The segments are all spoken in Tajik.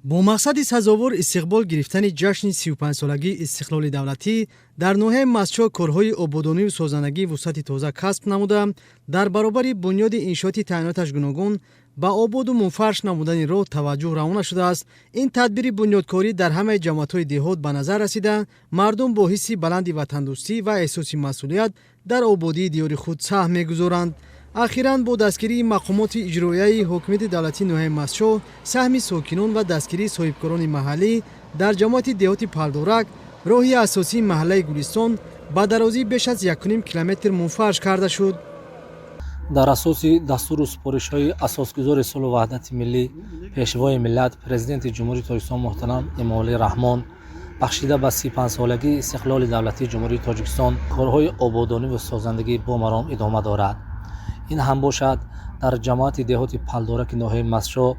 Бо мақсади сазовор истиқбол гирифтани ҷашни 35-солагии истиқлоли давлатӣ дар ноҳияи Мастчоҳ корҳои ободонию созандагӣ вусъати тоза касб намуда, дар баробари бунёди иншооти таъиноташ гуногун ба ободу мунфарш намудани роҳ таваҷҷӯҳ равона шудааст. Ин тадбири бунёдкорӣ дар ҳамаи ҷамоатҳои деҳот ба назар расида, мардум бо ҳисси баланди ватандӯстӣ ва эҳсоси масъулият дар ободии диёри худ саҳм мегузоранд. Ахиран бо дастгирии мақомоти иҷроияи ҳокимияти давлатии ноҳияи Мастчоҳ, саҳми сокинон ва дастгирии соҳибкорони маҳаллӣ дар ҷамоати деҳоти Палдорак роҳи асосии маҳаллаи Гулистон ба дарозии беш аз 1,5 километр мунфарш карда шуд. Дар асоси дастуру супоришҳои асосгузори сулҳу ваҳдати миллӣ, Пешвои миллат, Президенти Ҷумҳурии Тоҷикистон муҳтарам Эмомалӣ Раҳмон, бахшида ба 35-солагии истиқлоли давлатии Ҷумҳурии Тоҷикистон, корҳои ободонӣ ва созандагӣ бо маром идома дорад. Ин ҳам бошад, дар ҷамоати деҳоти Палдораки ноҳияи Мастчоҳ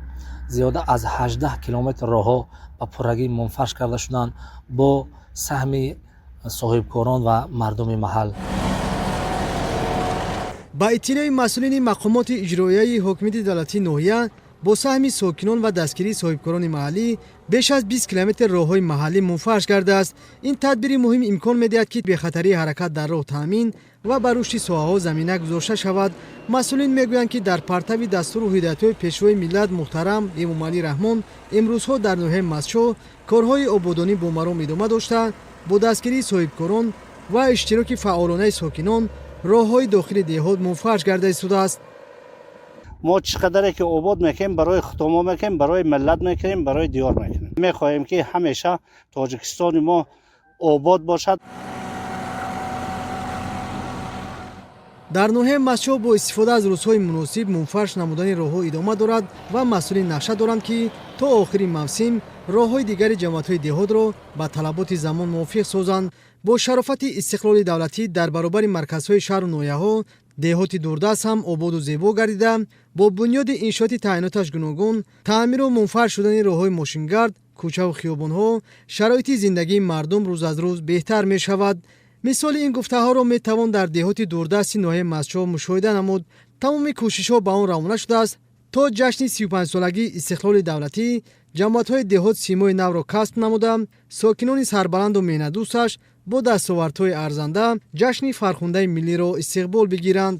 зиёда аз 18 километр роҳҳо ба пуррагӣ мунфарш карда шуданд бо саҳми соҳибкорон ва мардуми маҳал. Ба иттилои масъулини мақомоти иҷроияи ҳокимияти давлатии ноҳия, бо саҳми сокинон ва дастгирии соҳибкорони маҳаллӣ беш аз 20 километр роҳҳои маҳаллӣ мунфарш гардааст. Ин тадбири муҳим имкон медиҳад, ки бехатарии ҳаракат дар роҳ таъмин ва ба рушди соҳаҳо замина гузошта шавад. Масъулин мегӯянд, ки дар партави дастуру ҳидоятҳои Пешвои миллат муҳтарам Эмомалӣ Раҳмон имрӯзҳо дар ноҳияи Мастчоҳ корҳои ободонӣ бо маром идома дошта, бо дастгирии соҳибкорон ва иштироки фаъолонаи сокинон роҳҳои дохили деҳот мунфарш гарда истодааст. Мо чӣ қадаре ки обод мекунем, барои худомо мекунем, барои миллат мекунем, барои диёр мекунем. Мехоҳем, ки ҳамеша Тоҷикистони мо обод бошад. Дар ноҳияи Мастчоҳ бо истифода аз рӯзҳои муносиб мунфарш намудани роҳҳо идома дорад ва масъулин нақша доранд, ки то охири мавсим роҳҳои дигари ҷамоатҳои деҳотро ба талаботи замон мувофиқ созанд. Бо шарофати истиқлоли давлатӣ дар баробари марказҳои шаҳру ноҳияҳо деҳоти дурдаст ҳам ободу зебо гардида, бо бунёди иншооти таъиноташ гуногун, таъмиру мунфарш шудани роҳҳои мошингард, кӯчаву хиёбонҳо шароити зиндагии мардум рӯз аз рӯз беҳтар мешавад. Мисоли ин гуфтаҳоро метавон дар деҳоти дурдасти ноҳияи Мастчоҳ мушоҳида намуд. Тамоми кӯшишҳо ба он равона шудааст, то ҷашни 35-солагии истиқлоли давлатӣ ҷамоатҳои деҳот симои навро касб намуда, сокинони сарбаланду меҳнатдӯсташ бо дастовардҳои арзанда ҷашни фархундаи миллиро истиқбол бигиранд.